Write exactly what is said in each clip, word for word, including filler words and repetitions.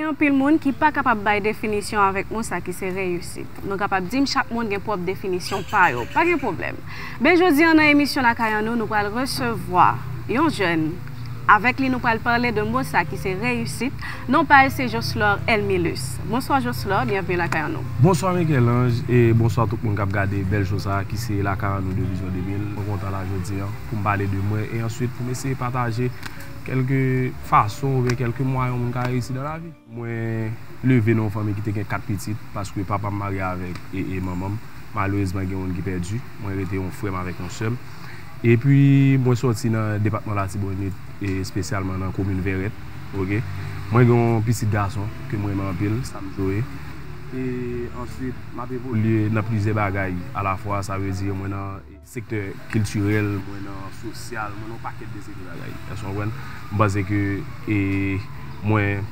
Anpil moun ki pa kapab bay definisyon avèk mo sa ki se reyisit. Nou kapab di m chak moun gen pwòp definisyon pa yo. Pa gen pwoblèm. Men jodi an nan emisyon Lakay An Nou, nou pral resevwa yon jèn. Avèk li, nou pral pale de mo sa ki se reyisit. Non pa l se Joslor Elmilus. Bonswa Joslor, byenveni Lakay An Nou. Bonswa Michel-Ange e bonswa tout moun k ap gade bèl show sa ki se Lakay An Nou de Vizyon de mil. Mwen kontan la jodi an pou m pale de mwen e answit pou m eseye pataje kèlke fason oubyen kèlke mwayen yon moun ka reyisi nan lavi. Mwen leve nan yon fanmi ki te gen kat pitit, paske papa m marye avèk e, e manman m. Malerezman, gen youn ki pèdi. Mwen rete yon frè m avèk yon sè m. Epi, mwen sòti nan depatman Latibonit, e espesyalman nan komin Vèrèt. Oke. Mwen gen yon pitit gason ke mwen renmen anpil, Sam Joe. E answit, m ap evolye nan plizyè bagay alafwa, sa vle di mwen nan sektè kiltirèl, mwen nan sosyal, mwen nan yon pakèt de sektè bagay. Èske w konprann? M panse ke e, mwen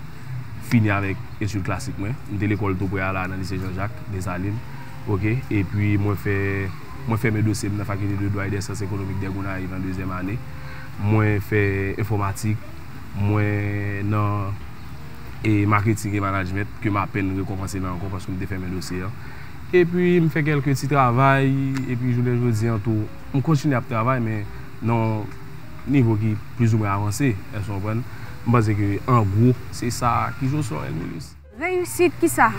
fini avèk etid klasik mwen. M te lekòl tou prè a la nan lise Jean Jacques Dessalines. Oke. Epi mwen fè mwen fèmen dosye m nan Faculté de Droit et des Sciences Économiques des Gonayives an dezyèm ane. Mwen fè enfòmatik. Mwen nan e marketing e management ke m apèn rekonpanse la ankò paske m te fèmen dosye an. Epi m fè kèlke ti travay, epi jounen jodi an tou, m kontinye ap travay, men nan yon nivo ki plizoumwen avanse, èske w konprann? M panse ke, an gwo, se sa ki Joslor Elmilus. Reyisit, kisa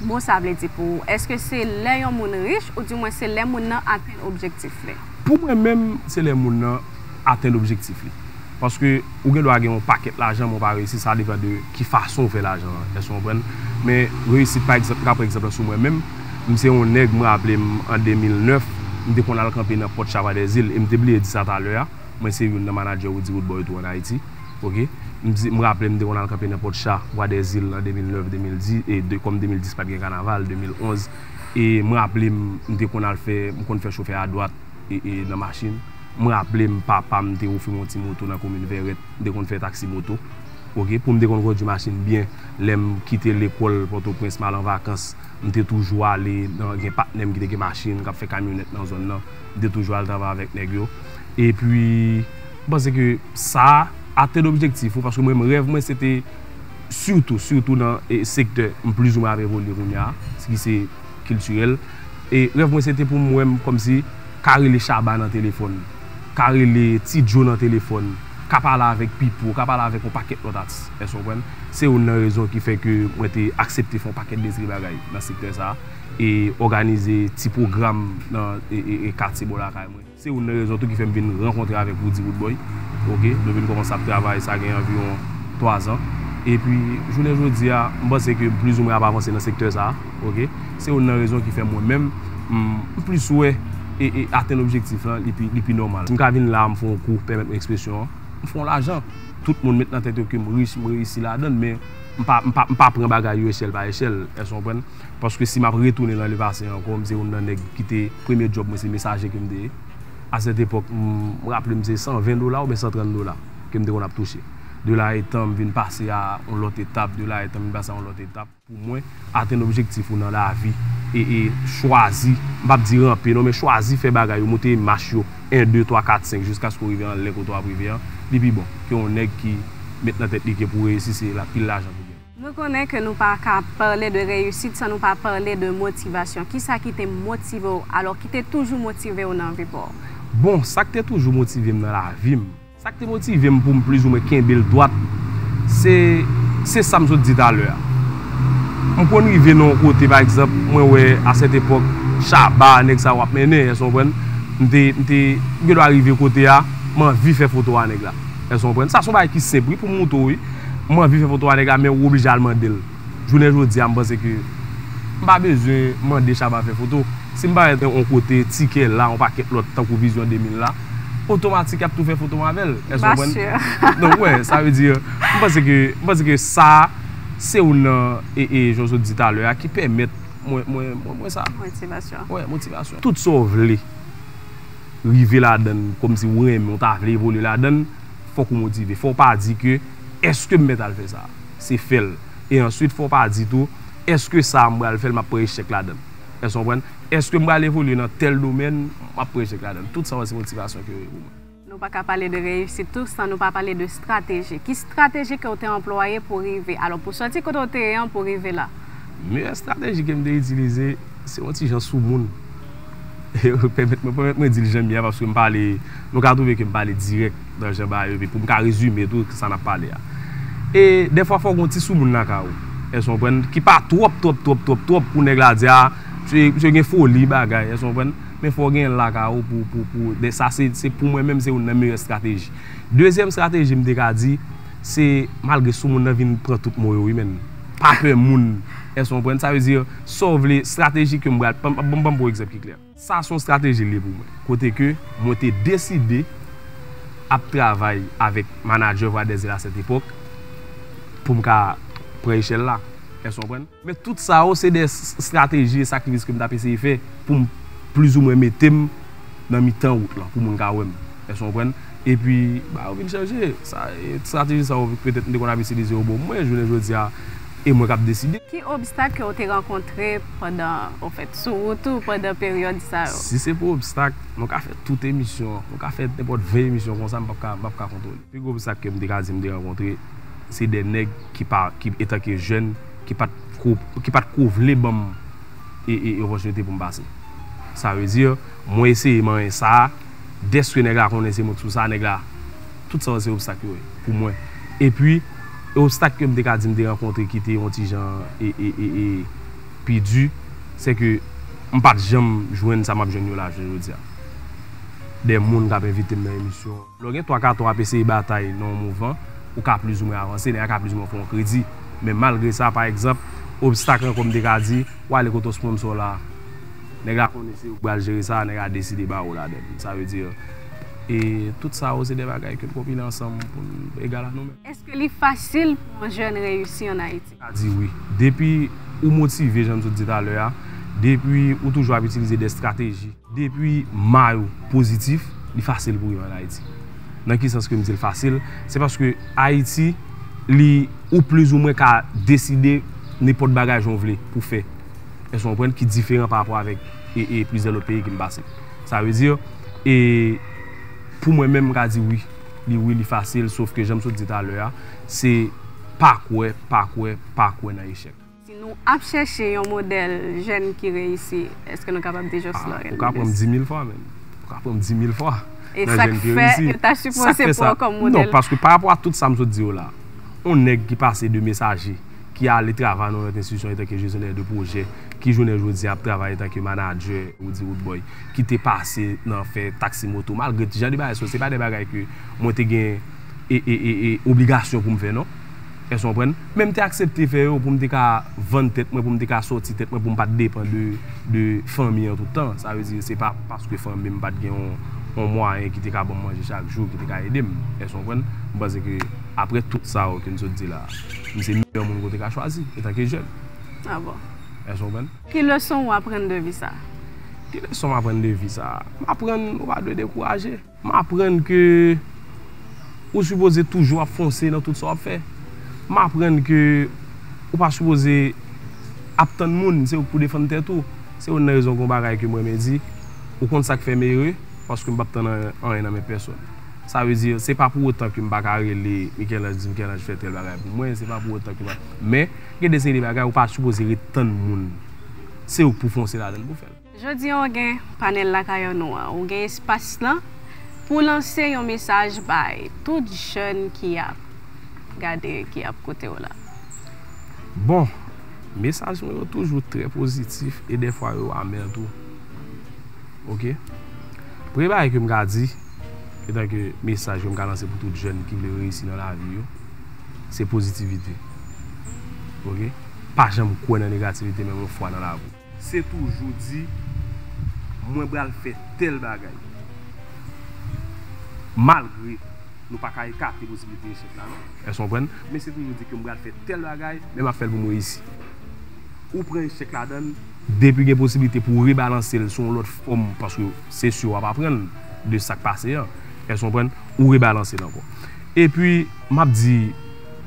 mo sa vle di pou ou? Èske se lè yon moun rich, oudimwen se lè moun nan atenn objektif li? Pou mwen menm, se lè moun nan atenn objektif li. Paske ou gen dwa gen yon pakèt lajan, men w pa reyisi, sa depann de ki fason w fè lajan an. Èske w konprann? Men reyisit, pa egzanp, m ka pran egzanp la sou mwen menm. M se yon nèg, mwen raple m, an de mil nèf, m te konn al kanpe nan pòt Chavadèzil, e m te bliye di sa talè a. Mwen se youn nan manadjè Roody Roodboy tou ann Ayiti. Oke. M di, m raple m, m te konn al kanpe nan pòt Cha, Bwadèzil, an de mil nèf, de mil dis, e de, kòm de mil dis pa t gen kanaval, de mil onz. E m raple m, m te konn al fè, m konn fè chofè adwat e, e nan machin. M raple m, papa m te ofri m yon ti moto nan komin Vèrèt. M te konn fè taksi moto. Oke, pou m te konn kondui machin byen, lè m kite lekòl Pòtoprens, m al an vakans, m te toujou ale nan, gen patnè m ki te gen machin, k ap fè kamyonèt nan zòn nan. M te toujou al travay avèk nèg yo. Epi, m panse ke sa a, atenn objektif ou, paske mwen, rèv mwen, se te sitou, sitou nan, e, sektè m plizoumwen ap evolye kounye a, ki se kiltirèl. E rèv mwen, se te pou m wè m kòmsi ka rele Shabba nan telefòn, ka rele Ti Joe nan telefòn, ka pale avèk Pipo, ka pale avèk yon pakèt lòt atis. Èske w konprann? Se youn nan rezon ki fè ke mwen te aksepte fè yon pakèt de ti bagay nan sektè sa a, e òganize ti pwogram nan, e, e, e katye bò lakay mwen. Se youn nan rezon tou ki fè m vin rankontre avèk Roody Roodboy. Oke, nou vin kòmanse ap travay, sa gen anviwon twazan. Epi, jounen jodi a, m panse ke m plizoumwen ap avanse nan sektè sa a. Oke, se youn nan rezon ki fè mwen menm, m, m plis wè e, e atenn objektif lan, li pi, li pi nòmal. Si m ka vin la, m fè yon kou, pèmèt mwen ekspresyon an, m fè yon lajan. Tout moun met nan tèt yo ke m rich, m reyisi ladan l, men m pa, m pa, m pa pran bagay yo echèl pa echèl. Èske w konprann? Paske si m ap retounen nan lepase ankò, m se youn nan nèg ki te, premye djòb mwen se mesaje ke m te ye. A sèt epòk, m, m raple m se san ven dola oubyen san trant dola ke m te konn ap touche. De la etan, m vin pase a yon lòt etap, de la etan, m vin pase a yon lòt etap. Pou mwen, atenn objektif ou nan lavi, e, e chwazi, m p ap di ranpe non, men chwazi fè bagay yo, moute mach yo, en, de, twa, kat, senk, jiskaske w rive anlè kote w ap rive an, li pi bon ke yon nèg ki met nan tèt li ke pou reyisi, se la, pil lajan pou gen. Nou konnen ke nou pa ka pale de reyisit san nou pa pale de motivasyon. Kisa ki te motive w, alò ki te toujou motive w nan vi pa w? Bon, sa k te toujou motive m nan lavi m, sa k te motive m pou m plizoumwen kenbe l dwat, se, se sa m sot di talè a. M konn rive nan yon kote, pa egzanp, mwen wè a sèt epòk, Shabba, nèg sa yo ap mennen, èske w konprann? M te, m te, m gen dwa rive kote a, m anvi fè foto a nèg la. Èske w konprann? Sa se yon bagay ki senp, wi, pou m moutre w, wi. M anvi fè foto a nèg la, men ou oblije al mande l. Jounen jodi a, m panse ke m pa bezwen mande Shabba fè foto. Si m parèt yon kote, Tikè la, yon pakèt lòt, tankou Vizyon de mil la, otomatik y ap tou fè foto m avè l. Èske w konprann? Donk, wè, sa vle di, m panse ke, m panse ke sa, se youn nan, e, e, jan w sot di talè a, ki pèmèt mwen, mwen, mwen, mwen sa. Motivasyon. Wè, motivasyon. Tout sa w vle rive ladan l, kòmsi ou renmen, ou ta vle evolye ladan l, fòk ou motive. Fò w pa di ke, èske m mèt al fè sa? Se fè l. E answit, fò w pa di tou, èske sa a m pral fè l, m ap pran echèk ladan l? Èske w konprann? Èske m pral evolye nan tèl domèn, m ap pran echèk ladan l? Tout sa yo se motivasyon ke yo ye pou mwen. Nou pa ka pale de reyisit tou san nou pa pale de strateji. Ki strateji ke w te anplwaye pou rive? Alò, pou sòti kote w te ye an pou rive la? Meyè strateji ke m te itilize, se yon ti jan sou moun. Pèmèt mwen, pèmèt mwen di l jan m ye a, paske m pale, nou ka twouve ke m pale dirèk nan jan bagay yo, epi pou m ka rezime tou sa n ap pale a. E dèfwa fò w gen yon ti sou moun lakay ou, èske w konprann, ki pa twòp, twòp, twòp, twòp, twòp pou nèg la di a, misye, misye gen foli bagay, èske w konprann, men fò w gen l lakay ou pou, pou, pou, sa se, se pou mwen menm, se youn nan meyè strateji. Dezyèm strateji m te ka di, se malgre sou moun nan vin pran tout mo yo, wi, men pa pè moun, èske w konprann, sa vle di, sa w vle, strateji ke m pral, ban m, ban m, ban m ba w egzanp ki klè. Sa se yon strateji l ye pou mwen. Kote ke mwen te deside ap travay avèk manadjè Voix des Îles à cette époque pou m ka pran echèl la. Èske w konprann? Men tout sa yo se de strateji e sakrifis ke m t ap eseye fè pou m plizoumwen mete m nan mitan wout lan pou moun ka wè m. Èske w konprann? Epi, bagay yo vin chanje. Sa, e, estrateji sa yo, petèt, m te konn ap itilize yo, bon, mwen, jounen jodi a, e mwen k ap deside. Ki obstak ke w te rankontre pandan, anfèt, sou wout ou pandan peryòd sa yo? Si se pou obstak, nou ka fè tout emisyon, nou ka fè nenpòt ven emisyon konsa, m p ap ka, m p ap ka kontwole. Pi gwo obstak ke m te ka di m te rankontre, se de nèg ki pa, ki, etanke jèn, ki pa t ko, ki pa t ko vle ban m e, e, e opòtinite pou m pase. Sa vle di, mwen eseye manyen sa, dèske nèg la konnen se mwen k sou sa, nèg la, tout sa yo se obstak yo ye pou mwen. Epi, e obstak ke m te ka di m te rankontre ki te yon ti jan e, e, e, e, pi di, se ke m pa t janm jwenn sa m ap jwenn yo la jounen jodi a. De moun k ap envite m nan emisyon. Lè w gen twa katon w ap eseye batay nan yon mouvan, ou ka plizoumwen avanse, nèg la ka plizoumwen fè w yon kredi. Men malgre sa, pa egzanp, obstak ankò m te ka di, w ale kote yon sponsò la, nèg la konnen se ou k pral jere sa, nèg la deside ba ou ladan l. Sa vle di, e tout sa yo se de bagay ke n konpile ansanm pou n egal a nou menm. Èske li fasil pou yon jèn reyisi ann Ayiti? M ka di wi. Depi ou motive, jan m sot di talè a, depi ou toujou ap itilize de estrateji, depi may ou pozitif, li fasil pou rive ann Ayiti. Nan ki sans ke m di l fasil? Se paske Ayiti, li, ou plizoumwen ka deside nenpòt bagay jan w vle pou fè. Èske w konprann? Ki diferan pa rapò avèk e, e plizyè lòt peyi ke m pase. Sa vle di, e pou mwen menm, m ka di wi. Li wi, li fasil, sof ke jan m sot di talè a, se pa kwè, pa kwè, pa kwè nan echèk. Si nou ap chèche yon modèl jèn ki reyisi, èske nou kapab di Jocelyn Mendes? Ou ka pran m dimil fwa, menm. Ou ka pran m dimil fwa. E sa k fè yo ta sipoze pran w kòm modèl? Non, paske pa rapò a tout sa m sot di yo la, yon nèg ki pase de mesaje, ki ale travay nan yon lòt enstitisyon etanke jesyonè de pwojè, ki jounen jodi a ap travay etanke manadjè Roody Roodboy, ki te pase nan fè taksi moto, malgre jan de bagay sa yo, se pa de bagay ke mwen te gen e, e, e, e obligasyon pou m fè, non. Èske w konprann? Men m te aksepte fè yo pou m te ka vann tèt mwen, pou m te ka sòti tèt mwen, pou m pa t depann de, de fanmi an tout tan. Sa vle di, se pa paske fanmi m pa t gen yon, yon mwayen ki te ka ban m manje chak jou, ki te ka ede m. Èske w konprann? M panse ke, apre tout sa yo ke m sot di la, m se meyè moun ke w te ka chwazi, etanke jèn. Ah bon? Èske w konprann? Ki leson ou aprann de vi sa? Ki leson m aprann de vi sa? M aprann ou pa dwe dekouraje. M aprann ke ou sipoze toujou ap fonse nan tout sa w ap fè. M aprann ke ou pa sipoze ap tann moun, se ou k pou defann tèt ou. Se youn nan rezon k yon bagay ke m renmen di, ou konn sa k fè m ere, paske m p ap tann anyen, anyen nan men pèsòn. Sa vle di, se pa pou otan ke m pa ka rele Michel-Ange, di Michel-Ange fè tèl bagay pou mwen, se pa pou otan ke m pa, men, gen de seri de bagay ou pa sipoze ret tann moun. Se ou k pou fonse ladan l pou fè l. Jodi a w gen panèl lakay an nou an, ou gen espas lan pou w lanse yon mesaj bay tout jèn ki ap gade, ki ap koute w la. Bon, mesaj mwen yo toujou trè pozitif e dèfwa yo amè tou. Oke? Premye bagay ke m ka di, etanke mesaj ke m ka lanse pou tout jèn ki vle reyisi nan lavi yo, se pozitivite. Oke? Pa janm kwè nan negativite menm yon fwa nan lavi w. Se toujou di, mwen pral fè tèl bagay. Malgre nou pa ka ekate posiblite echèk la, non. Èske w konprann? Men se toujou di ke m pral fè tèl bagay, men m ap fè l pou m reyisi. Ou pran echèk ladan l, depi gen posiblite pou w rebalanse l sou yon lòt fòm, paske se si w ap aprann de sa k pase an. Èske w konprann? Ou rebalanse l ankò. Epi, m ap di,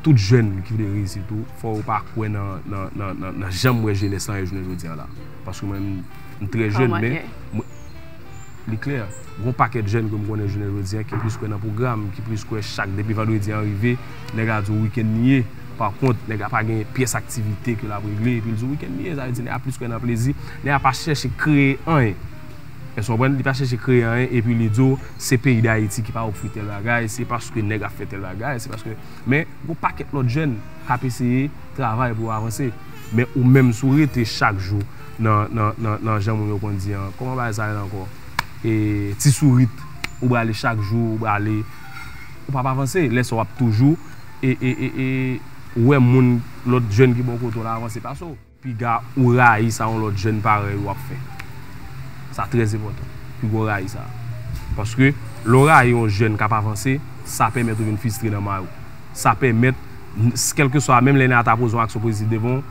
tout jèn ki vle reyisi tou, fò yo pa kwè nan, nan, nan, nan, nan jan m wè jenès lan ye jounen jodi a la. Paske mwen, m, m trè jèn, men, mwen, Li klè, gon pakèt jèn ke m konnen jounen jodi a ki plis kwè nan pwogram, ki plis kwè chak depi vandredi an rive, nèg la di w wikenn li ye. Pa kont, nèg la pa gen pyès aktivite ke l ap regle, epi l di w wikenn li ye, sa vle di nèg la plis kwè nan plezi, nèg la pa chèche kreye anyen. Èske w konprann? Li pa chèche kreye anyen, epi li di w se peyi Dayiti ki pa ofri tèl bagay, se paske nèg ap fè tèl bagay, se paske, men, gon pakèt lòt jèn k ap eseye travay pou yo avanse. Men ou menm, si w rete chak jou nan, nan, nan, nan jan moun yo konn di an, kòman bagay sa rele ankò? E, ti sourit, ou prale chak jou, ou prale, ou p ap avanse. Lè sa w ap toujou, e, e, e, e, wè moun, lòt jèn ki bò kote w la avanse pase w. Piga ou rayi sa yon lòt jèn parèy ou ap fè. Sa trè enpòtan. Piga w rayi sa. Paske, lè w rayi yon jèn k ap avanse, sa pèmèt ou vin fristre nan may ou. Sa pèmèt, kèlkeswa, menm lè nèg la ta poze yon aksyon pozitif devan w,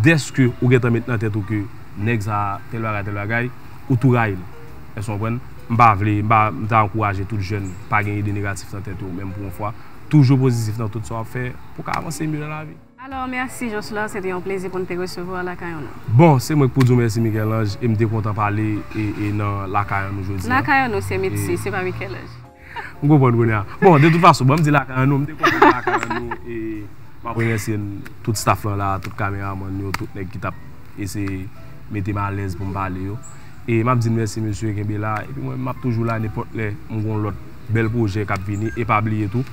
dèske ou gentan met nan tèt ou ke nèg sa a, tèl bagay, tèl bagay, ou tou rayi l. Èske w konprann? M pa vle, m pa, m ta ankouraje tout jèn, pa gen ide negatif nan tèt yo, menm pou yon fwa. Toujou pozitif nan tout sa w ap fè, pou w ka avanse mye nan lavi. Alò, mèsi Jocelyn, se te yon plezi pou n te resevwa w lakay an nou. Bon, se mwen k pou di w mèsi Michel-Ange, e m te kontan pale e, e nan lakay an nou jodi a. Lakay an nou se Mitzi, se pa Michel-Ange. M konprann kounye a. Bon, de tout fason, ban m di lakay an nou, m te kontan nan lakay an nou, e m ap remèsye tout staff lan la, tout kameramann yo, tout nèg ki t ap eseye mete m alèz pou m pale yo. E m ap di n mèsi mesye, kenbe la, epi mwen m ap toujou la nenpòt lè m gon lòt bèl pwojè k ap vini, e pa bliye tou,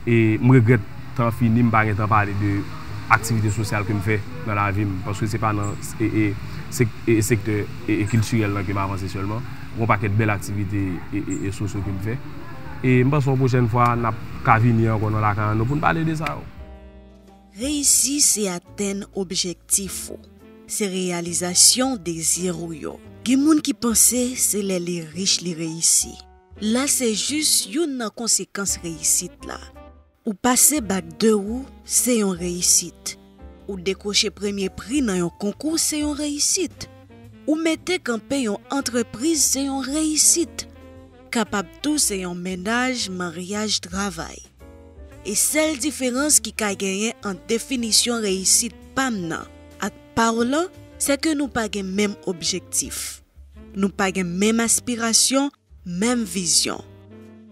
e m regrèt tan fini m pa gentan pale de aktivite sosyal ke m fè nan lavi m, paske se pa nan e, e, sek- e, sektè e, e kiltirèl lan ke m avanse sèlman, gon pakèt bèl aktivite e, e, e sosyo ke m fè, e m panse yon pwochèn fwa n ap ka vini ankò nan lakay an nou pou n pale de sa yo. Reyisi se atenn objektif ou. Se reyalizasyon dezi ou yo. Gen moun ki panse se lè li rich li reyisi. La se jis youn nan konsekans reyisit la. Ou pase bak de ou, se yon reyisit. Ou dekwoche premye pri nan yon konkou, se yon reyisit. Ou mete kanpe yon antrepriz, se yon reyisit. Kapab tou se yon mennaj, maryaj, travay. E sèl diferans ki ka genyen ant definisyon reyisit pa m nan ak pa w lan, se ke nou pa gen menm objektif. Nou pa gen menm aspirasyon, menm vizyon.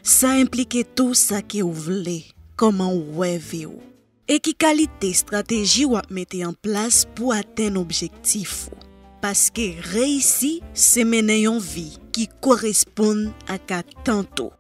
Sa enplike tou sa ke w vle, kòman w wè vi w. E ki kalite estrateji w ap mete an plas pou atenn objektif ou. Paske reyisi se mennen yon vi ki koresponn ak atant ou.